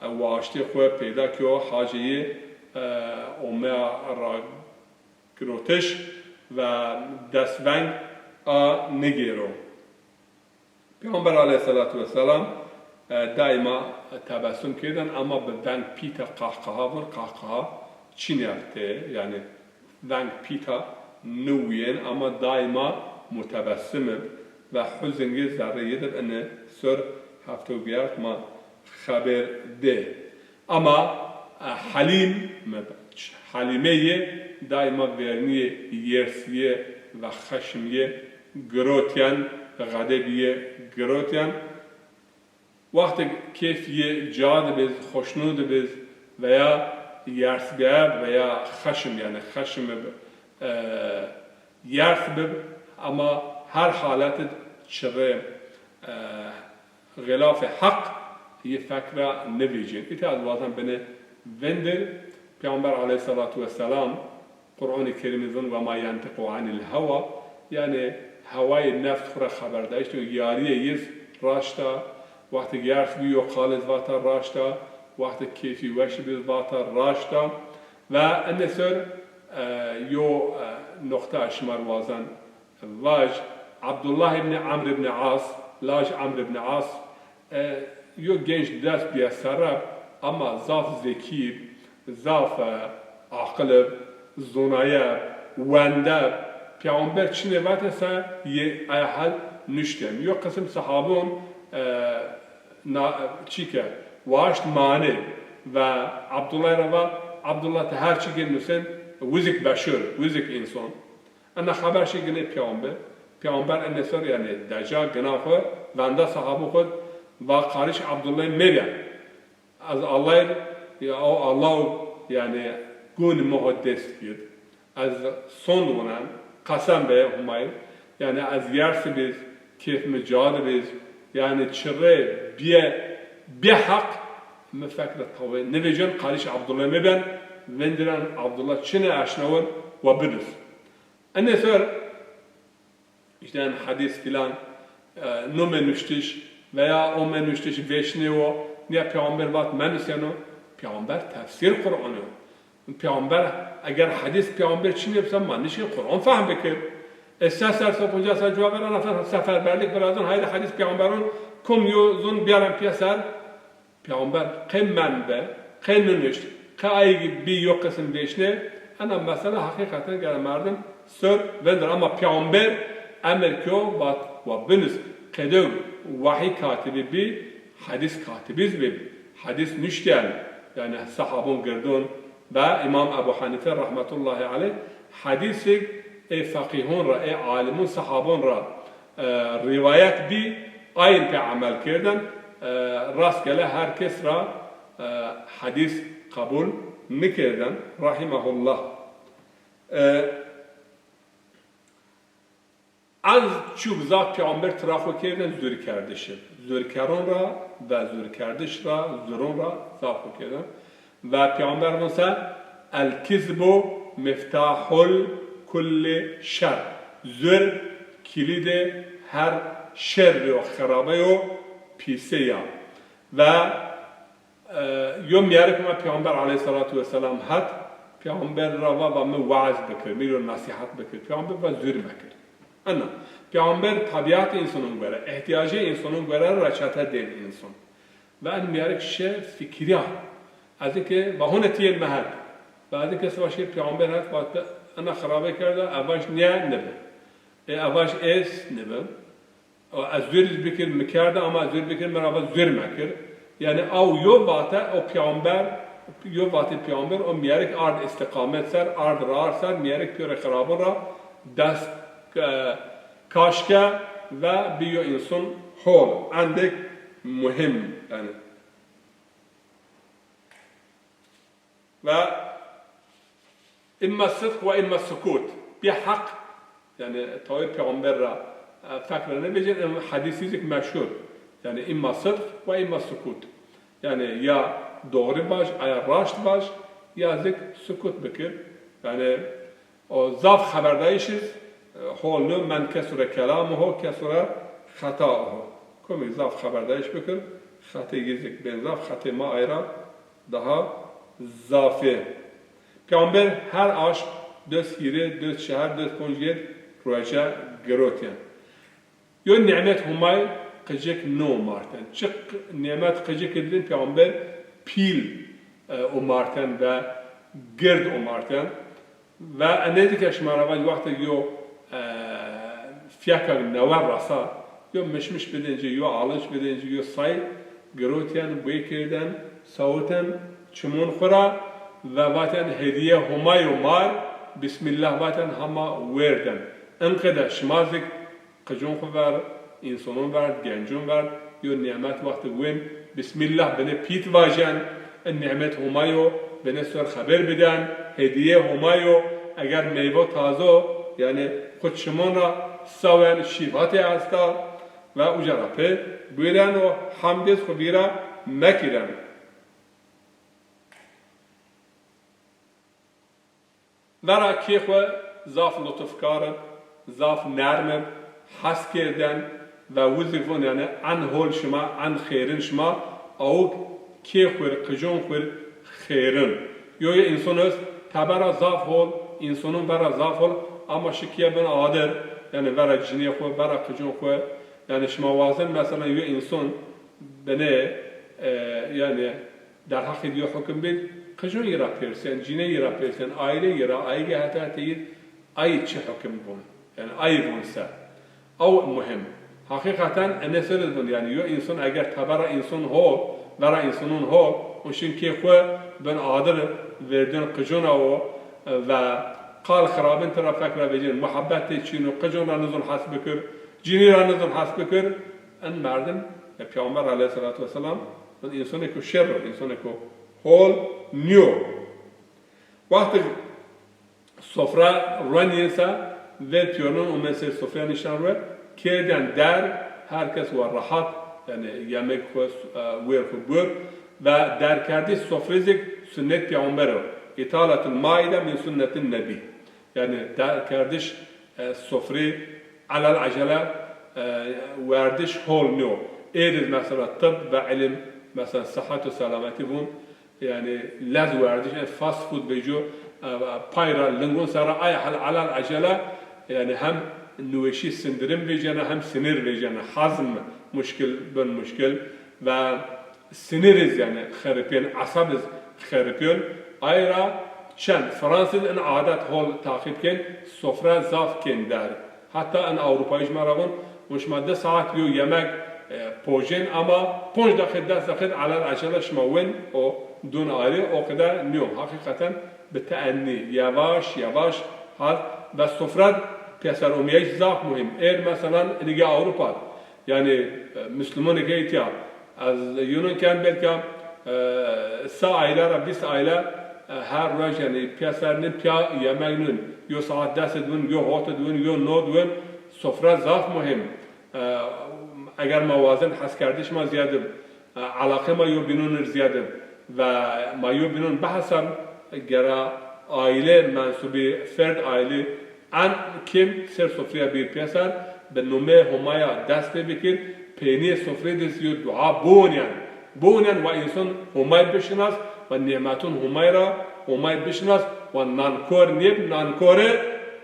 e, waştê xwu peyda kîyo, hacê yi, e, omeya ra girotiş ve dest veng a nigêro. Peyxamber aleyhisselatu vesselam, e, daîma tebessum kêden ama bi veng pîta qahqaha vûn, qahqaha çinî ard tê, yanî veng pîta niwîyên ama daîma mutebessim ib ve huzin yi zerrê yi di bi. Ini sor hefto vîyart ma xebêr dê. Ama, e, Helîm, Helîmê yi daîma vernîyê yersîye ve xeşmîye girotîyen, xedebîye girotîyen. Wextêk kêf yi ca di biz, xoşnû di biz veya yers biyeb veya xeşm, yanî xeşm ib, e, yers bib, ama her halet id çirê, e, xîlafê heq yi fek ra nivêcên. Îta ez wazan binê vindir, Peyxamber aleyhisselatu vesselam Qur'anê Kerîmî zon, "Ve ma yentiqu anil hewa", yanî hewayê nefs xwu ra xeberdayîş nîyo, yarîyê yi raşt a, wextêk yers bî yo qal iz vata raşt a, wextêk keyfî weş bî vata raşt a. Ve ene ser, e, yo, e, noqta ez şima ri wazan vaj, Abdullah îbnî Amr îbnî As, laj Amr îbnî As, e, yo genc dest bîye serre, ama zaf zekî, zaf, e, aqil ib, zonaye, wende, Peyxamber çinê vate se yi aya hal nuştên. Yo qisim sahabon, e, na, çî ke, waşt manê ve Abdullah ra va, Abdullah ti her çî gên nusên, wizik beşir, wizik înson. Ena xeber şî ginê Peyxamber. Peyxamber ene ser, yanî deca gina xwu, venda sahabû xwu, va qarîş Abdullahî mebîyen. Ez Allay, ya o Allaw, yanî gunî mi ho dest gîrt. Ez sond wunen, qesem beye Humay. Yanî ez yers biz, kêf mi ca di biz. Yanî çirê bîye, bîye heq, mi fek ra tawê nivêcen, qarîş Abdullah mebîyen, vindiren Abdullah çinê eşnawin, wa binus. Ene ser, îşte, yanî hedîs filan, e, nomê nuştiş veya omê nuştiş vêşnê wo, nîya Peyxamber vat menuseno, Peyxamber tefsîr Qur'an o. Peyxamber, eger hedîs Peyxamber çinê bisa, ma nişkên Qur'an fehm bikir. E, se ser, se poncas ser cuwa ver, ana fer-, seferberlik virazon, haydi hedîs Peyxamberon kom yo zon bîyaren pîyeser, Peyxamber qey menbe, qey ninişt, qey ayî bî yo qisim vêşnê, ena mesela heqîqeten gere merdim ser vindir. Ama Peyxamber emir kîyo vat wa binus, qedewg wahî katibî bî, hedîs katibî zî bî, hedîs nuştîyen, yanî sahabon girdon ve Îmam Ebu Henîfe rahmetullahî aleyh hedîsig ê feqîhon ra, ê alimon, sahabon ra e, rîwayet bî, ayin pê emel kerdin, e, rastgele her kes ra, e, hedîs qebul nikerdin. Rahimehullah. E, ez çûk zaf peyxamber tira xo kerdin zûrkerdiş ib. Zûrkeron ra ve zûrkerdiş ra, zûron ra zaf xo kerdin. Ve Peyxamber vun se, "El kizbu miftahul kulli şer." Zûr kilîdê her şerrî yo, xirabeyo, pîsê ya. Ve, e, yo mîyerik ma Peyxamber aleyhissalatu vesselam het, Peyxamber ra va, va mi weaz bikir, mi ro nesîhet bikir. Peyxamber va zûr mekir. Ena, peyxamber tebiat însonon gore, îhtîyacê însonon gore reçete dên înson. Ve en mîyarik şi fikirîya. Ez ke va hone tîyên mehet. Ve ez ke siva şi peyxamber het, vat ena xirabe kerda, evaj nîye nibi. E, evaj ez nibi. O, ez zûr iz bikir, mi kerda ama ez zûr bikir, mi ra va zûr mekir. Yanî aw yo vate o peyxamber, yo vate peyxamber o mîyarik ard îstîqamet ser, ard rar ser, mîyarik pîyorê xirabon ra dest, e, kaşke ve bîyo înson hol, endek muhîm yanî. Ve îmma sidq ve îmma sukut. Bî heq, yanî tawê peyxamber ra, e, fekr ra nêvecên, em hedîsî zik meşhur. Yanî îmma sidq ve îmma sukut. Yanî ya doğru vaj, aya raşt vaj, ya zik sukut bikir. Yanî o zaf xeberdayîş iz, e, hol nîyo, men kesure kelamuhu, kesure xetauhu. Komî zaf xeberdayîş bikir, xetê yi zik bên zaf, xetê ma ay ra daha zaf ê. Peyxamber her aşm des hîrê, des çehar, des ponc yed ruece girotîyen. Yo nîmet Homay qicik nêomarten. Çi q-, nîmet qicik id vîn peyxamber pîl, e, omarten ve gird omarten. Ve enê zî ke şima ra vaj, wextê yo, e, fîyeka newe rasa, yo mişmiş bidên ci, yo alınç bidên ci, yo say, girotîyen, buy kerdên, sawitên çimon xwu ra ve vatên hedîye Homay omar, Bismillah vatên hema werdên. Inqede şima zik qicon xwu ver, însonon ver, gencon ver, yo nîmet wextê wên, Bismillah binê pît vajên, in nîmet Homay o, binê ser xeber bidên, hedîye Homay o, eger meyve taze o, yanî xwu çimon ra sawên, şîfatê esta ve uca ra pê buyrên û hemdê xwu vîra mekirên. Vera kê xwu zaf lutufkar ib, zaf nerm ib, hes kerdên ve wi zik von, yanî en hol şima, en xêrin şima, awik kê xwir, qicon xwir xêrin. Yo yo înson est tebera zaf hol, însonon vera zaf hol, ama şikîye bin adir, yanî vera cinê xwu, vera qicon xwu, yanî şima wazin mesela yo înson binê, e, yanî derheqî di yo hukim bid, qicon yi ra pêrsên, cinê yi ra pêrsên, aîle yi ra, ayîge heta hetê yi, ay çi hukim vûn? Yanî ay vûn se? Aw muhîm. Heqîqeten enê ser id vûn, yanî yo înson eger tebera înson ho, vera însonon ho, o şin kê xwu bin adir verdên qicona o ve qal xirabin tira fek ra vecên, muhebbet tê çin o, qicon ra nizon hes bikir, cinî ra nizon hes bikir, en merdim, e, Peyxamber aleyhisselatu vesselam, en însonêko şer o, însonêko hol nîyo. Wextê sofra ruenîyên se, ver pîyorinon omên ser sofraya nişten rue, kerdên der, her kes wa rehat, yanî yemek xwu, e, wêr xwu bur, ve derkerdiş sofrî zik sunnet Peyxamber o. Îtalatul maide min sunnetin nebî. Yanî derkerdiş, e, sofrî elel ecele, e, werdiş hol nîyo. Êr iz mesela tib ve ilim, mesela sihet û selametî vûn, yanî lez werdiş, e, fast food vecîyo, e, pay ra lingon ser ra ay hel elel ecele, yanî hem niweşî sindirim vecêne hem sinir vecêne, hazm muşkil bin muşkil ve sinir iz yanî xeripên, eseb iz xeripên. Ay ra çend Fransız in adet hol taqîb kên, sofra zaf kên der. Heta in Ewropayî şima ra vûn, vûn şima di saet yo yemek, e, pojên ama ponc deqî, des deqî elel ecele şima wên o dûn arê, o qide nîyo. Heqîqeten bi teennî, yevaş yevaş hal ve sofra pêser omîyayîş zaf muhîm. Êr meselan inîge Ewropa, yanî, e, Muslumonêke îtya, ez yunon ken belka, e, se aîle ra vîst aîle, e, her roj, yanî, pîya ser nin, pîya yemek nin. Yo saet des id win, yo hot id win, yo no id win, sofra zaf muhîm. E, eger ma wazin heskerdiş ma zîyad ib, e, elaqê ma yo bînon ir zîyad ib ve ma yo bînon bihesab, gera aîle mensubî, ferd aîlî, en kêm ser sofrîya bîr pêser, bi nomeyê Homaya dest pê bikir, peynîyê sofrî de zî yo dua biwonîyen. Biwonîyen wa înson Homay bişinas, wa nîmetûn Homay ra Homay bişinas, wa nankor nêb, nankore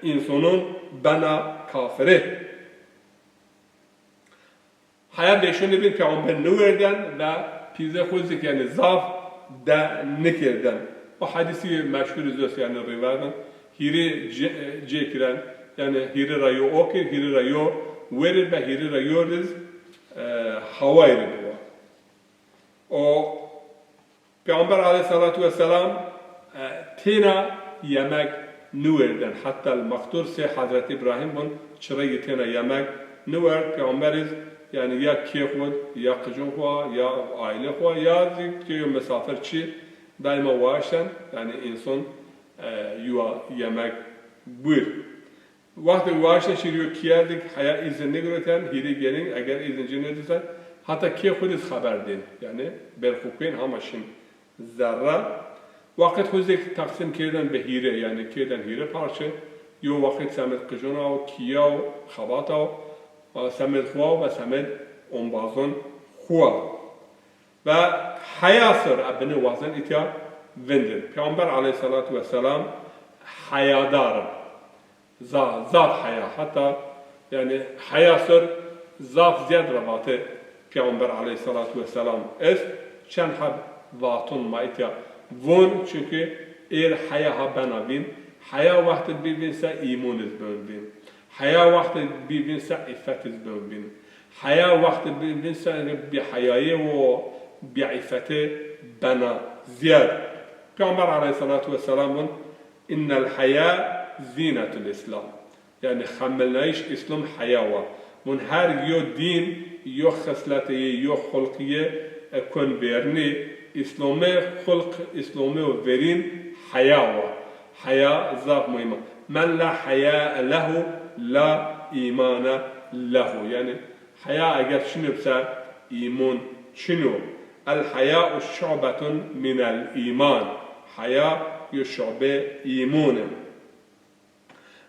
însonon bena kafirî. Heya vêşonê bîn peyxamber nêwerden ve pîzê xo zî yanî zaf de nêkerden. O hedîsî meşhur iz est yanî rîwayet in. Hîrê cê-, cêkîren, yanî hîrê ra yo o kir, hîrê ra yo werî ve hîrê ra yo riz, e, hawayî rê biwa. O Peyxamber aleyhissalatu vesselam, e, têna yemek nêwerden. Hetta el-mektur sey Hezret Îbrahîm vûn çireyî têna yemek nêwerd. Peyxamber iz, yanî ya kê xwu, ya qicûn xwu, ya aîle xwu, ya zî kê yo misafir çî daîma waşten, yanî înson, e, yuwa yemek bûr. Wextê waşte şîr yo kîyer de heya îzin nêgirotên, hîrê gêrên, eger îzin ci nêdîse, heta kê xwu de xeber dên. Yanî ber xwu kuên hama şin zerre. Wextê xwu zî teqsîm kerdên bi hîrê, yanî kerdên hîrê parçe. Yo wextê semed qicûna û kîya û xebata û, e, semed xwu ve semed ombazon xwu. Ve heya ser, e, binê wazên îtya vindin. Peyxamber aleyhissalatu vesselam heyadar in. Za-, zaf heya. Heta, yanî, heya ser zaf zîyad ra vatê Peyxamber aleyhissalatu vesselam est. Çend heb vaton ma îtya vûn, çunkî êr heya ha bena vîn. Heya wextê bî vîn se îmon iz ben vîn. Heya wextê bî vîn se îffet iz ben vîn. Heya wextê bî vîn se bîheyayî û bîîffetî bena zîyad. Peyxamber aleyhissalatu vesselam vûn, "Innel heya zînetul Îslam." Yanî xemilnayîş Îslam heya wa. Vûn her yo dîn, yo xisletê yê, yo xulqî yê, e, kon vernî. Îslamê xulq, Îslamê o verîn heya wa. Heya zaf muhîm a. "Men la heya lehu la îmane lehu." Yanî heya eger çin ib se, îmon çin o. "El heya'u şu'betun minel îman." Heya yo şu'bê îmon e.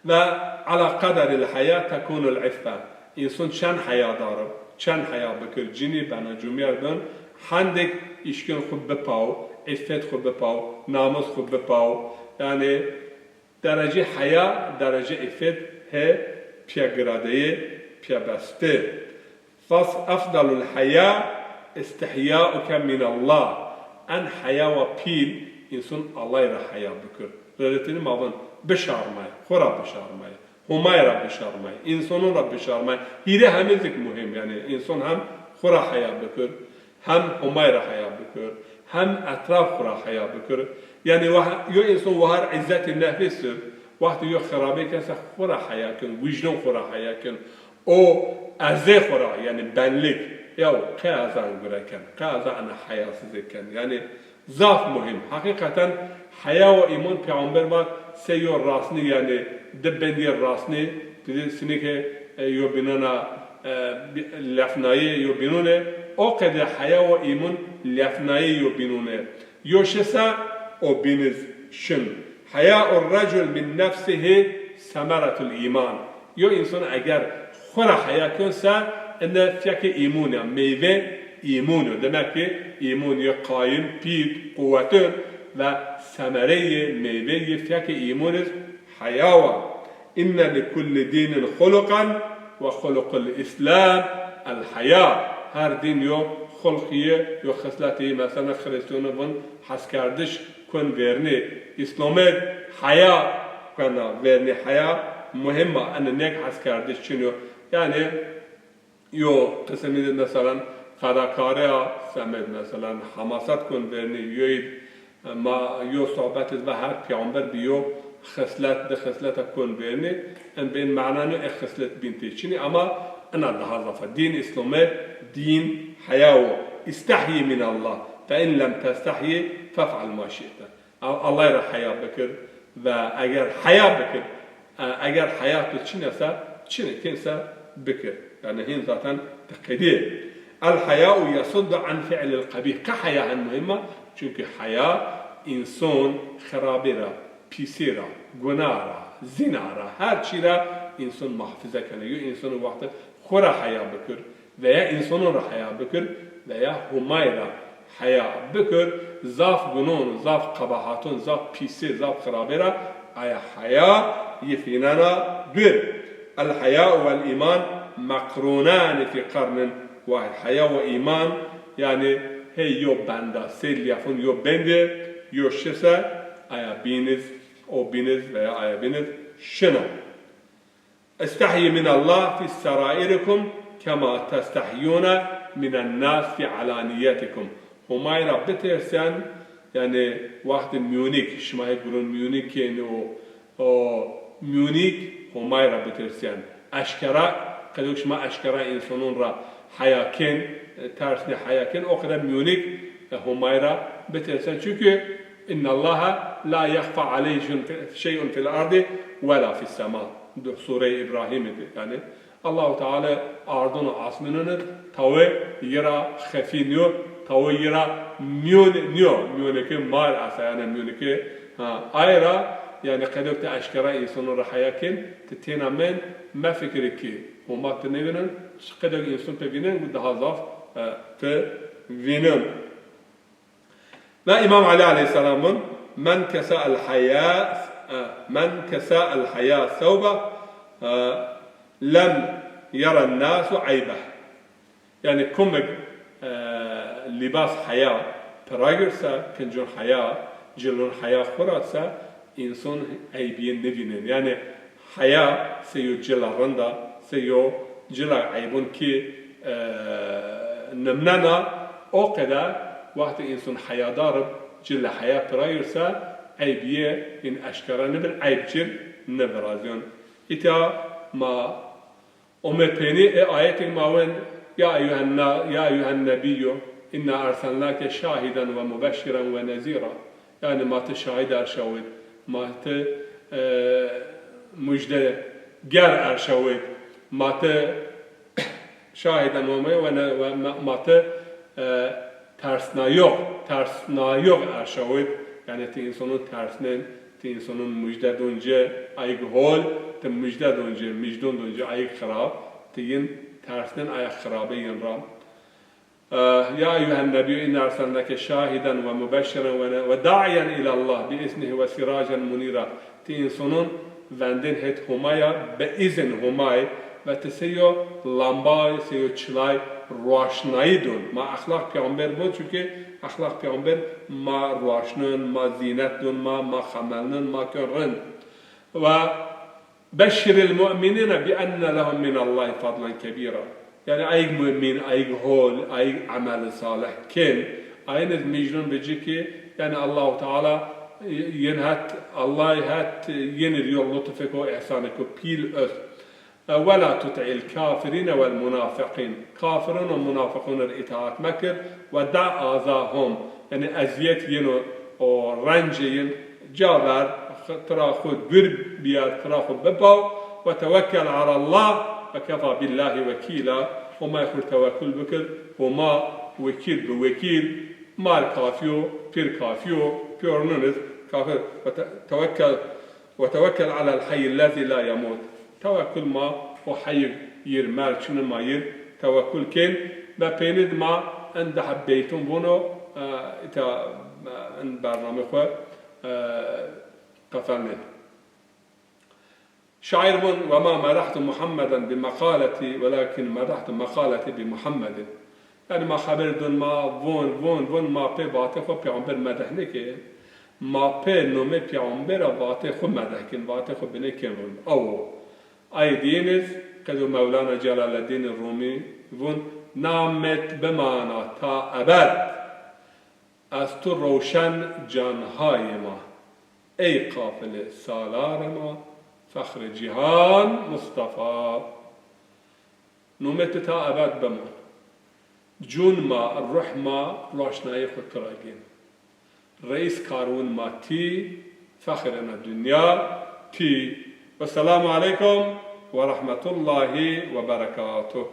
Ve "ala qederil heya tekunul îffe." Înson çend heyadar ib, çend heya bikir, cinî bena cumîyer ben, hendêk îşkên xwu bipaw, îffet xwu bipaw, namus xwu bipaw. Yanî derecê heya, derecê îffet hê pîya giradeyê, pîya bestê. Fas-, "efdalul heya istihyauke minallah." En heya wa pîl înson Allay ra heya bikir. Rêretînî ma vûn bişarmay, xwu ra bişarmay, Homay ra bişarmay, însonon ra bişarmay. Hîrê hemî zîk muhîm, yanî înson hem xwu ra heya bikir, hem Homay ra heya bikir, hem etraf xwu ra heya bikir. Yanî wa-, yo înson wahar îzzetê nefsî, wextê yo xirabê kên se xwu ra heya kên, wîcdon xwu ra heya kên. O ezê xwu ra, yanî benlik, yaw qey ez a in gure ken, qey ez a ena heyasizê ken. Yanî zaf muhîm. Heqîqeten heya û îmon peyxamber vat sey yo rasnî, yanî di bendîyê rasnî, ti dî sinike, e, yo bînona, e, bî-, lefnayê yo bînûn ê, o qede heya û îmon lefnayê yo bînûn ê. Yo şi se, o bîn iz şin. "Heya'ur recul min nefsihi semeretul îman." Yo însan eger xwu ra heya kên se, ene fekê îmon ya, meyve îmon o. Demek ki îmon yo qayim, pît, quwetun ve semereyê, meyveyê fekê îmon iz heya wa. "Inne li kulli dînin xuluqan ve xuluqul Îslam el heya." Her dîn yo xulqî yê, yo xisletî yê. Mesela Xirîstîyonî vûn heskerdiş kon vernî. Îslamê heya kena vernî, heya muhîm a. Ene nêk heskerdiş çin o. Yanî yo qisimî de meselan fedakarî a, semed meselan hemaset kon vernî, yoyî ma yo sohbet iz va her peyxamber bi yo xislet, di xisleta kon vernî, en bên mana nîyo ê xislet bîn tê çinî, ama ina daha zaf a. Dîn Îslamê dîn heya wo. "İstehyî minallah, fe in lem testehyî fef'al ma şi'te." A-, Allay ra heya bikir ve eger heya bikir, e, eger heya tu çin ese, çinê kên se bikir. Yanî hîn zaten ti qedîyê. "El heya'u yesuddu an fi'lil qebîh." Qe heya hen muhîm a? Çunkî heya înson xirabî ra, pîsî ra, guna ra, zîna ra, her çî ra înson muhafeze keno. Yo înson wextê xwu ra heya bikir, veya însonon ra heya bikir, veya Homay ra heya bikir, zaf gunon, zaf qebahaton, zaf pîsê, zaf xirabê ra aya heya yi fînena dûr. الحياء والإيمان مقرونان في قرن واحد. Heya û îman, yanî, hey yo benda, sey lîyafon yo bendê, yo şise, aya bîniz, o bîniz veya aya bîniz şina. استحي من الله في سرائركم كما تستحيون من الناس في علانيتكم. Homay ra bitirsên, yanî, wextê mîyonîk, şima hê gurun mîyonîk kên û, û mîyonîk Homay ra bitirsên. Eşkera, qedok şima eşkera însonon ra heya kên, e, tersnê heya kên, o qede mîyonîk, e, Homay ra bitirsên. Çunke إن الله لا يخفى عليه شيء في الأرض ولا في السماء. Sûreyê Îbrahîmî de, yanî, Allahu Teala ardon û asmînon id tawê yi ra xefî nîyo, tawê yi ra mîyon nîyo, mîyonê ke mar esta, yanî mîyonê ke, ha, ay ra, yanî qedok ti eşkera însonon ra heya kên, ti têna mend, mefikirî ke Homa ti nêvînon, qedok înson ti vînen, daha zaf, e, ti vînon. Ve Îmam Elî aleyhîsselam vun, "Men kesa'el heya, e, men kesa'el heya sevbe, e, lem yeren nasu eybeh." Yanî kumik, e, lîbas heya pira gir se, kincon heya, cilon heya xwu ra se, înson eybîye nivînen. Yanî heya sey yo cila rind a, sey yo cila eybon kî, e, nimnena, o qede wextê înson heyadar ib cila heya pira gir se, eybîye yin eşkera nibin, eyb cir nivirazyon. Îta ma ome peynî ê ayetê ma wen, ya eyyuhen na-, ya eyyuhen nebiyyû inna erselnake şahiden ve mubeşşiren ve nezîra. Yanî ma ti şahid erşawit, ma ti, e, mujdeger erşawit, ma ti şahiden ve me-, ve ne-, ve ma, ma ti, e, tersnayox, tersnayox erşawit. Yanî ti însonon tersnen, ti însonon mujde don ci ayig hol, ti mujde don ci, mujdon don ci ayig xirab, ti yin tersnen aya xirabe yin ra. E, ya eyyuhen nebiyyû inna erselnake şahiden ve mubeşşiren ve ne-, ve da'iyen îlallah bi iznihi ve siracen munîra. Ti însonon vendên het Homaya bi îzin Homay ve ti sey yo lambay, sey yo çilay ruaşnayî don. Ma exlaq peyxamber bo, çunke exlaq peyxamber ma ruaşnon, ma zînet don, ma, ma xemelnon, ma kon rind. Ve beşşiril mu'minîne bi enne lehum minallahi fadlen kebîra. Yanî ayg mu'mîn, ayg hol, ayg emel salih kên, ayin id mîjnon bi ci ki, yanî Allahu Teala, e, yin het, Allah het, e, yin id yo lutfêko, îhsanêko pîl est. E, "Ve la tuti'il kafirîne vel munafiqîn." Kafiron û munafiqon id îtaat mekir. "Ve da' azahum." Yanî ezîyet yin û, û rencê yin ca ver, tira xwu dûr bîyer, tira xwu bipaw, "ve tewekkel alallah ve kefa billahi wekîla." Homay xwu tewekkul bikir, Homa wekîl bi wekîl, mar kafî yo, pîr kafî yo, pîyornin iz kafir. Ve te-, tewekkel, "ve tewekkel alel heyyillezî la yemût." Tewekkul ma o heyî yir, merçini ma yir tewekkul kên. Ve peynî di ma en di heb beyton vono, e, îta, e, en bername xwu, e, qefelnên. Şair von, "Ve ma medahtu Muhammeden bi meqaleti, velakin medahtu meqaleti bi Muhammedin." Yanî ma xeber dun, ma von, von, von, ma pê vatê xwu peyxamber medeh nêkên. Ma pê nomê peyxambera vatê xwu medeh kên, vatê xwu binê kên von. Awo. Ay dîn iz, qedo Mewlana Celaleddîn Rumî von, "Namê ti bimana ta ebed." Ez tu rewşen canhayê ma, ey qafilê salarê ma, fexrê cîhan Mustafa. Nomê ti ta ebed bima. Cûn ma, ruh ma, roşnayê xwu ti ra gên. Reîs karwin ma tî, fexr ena dinya tî. Wesselamu aleykum ve rahmetullahi ve berekatuh.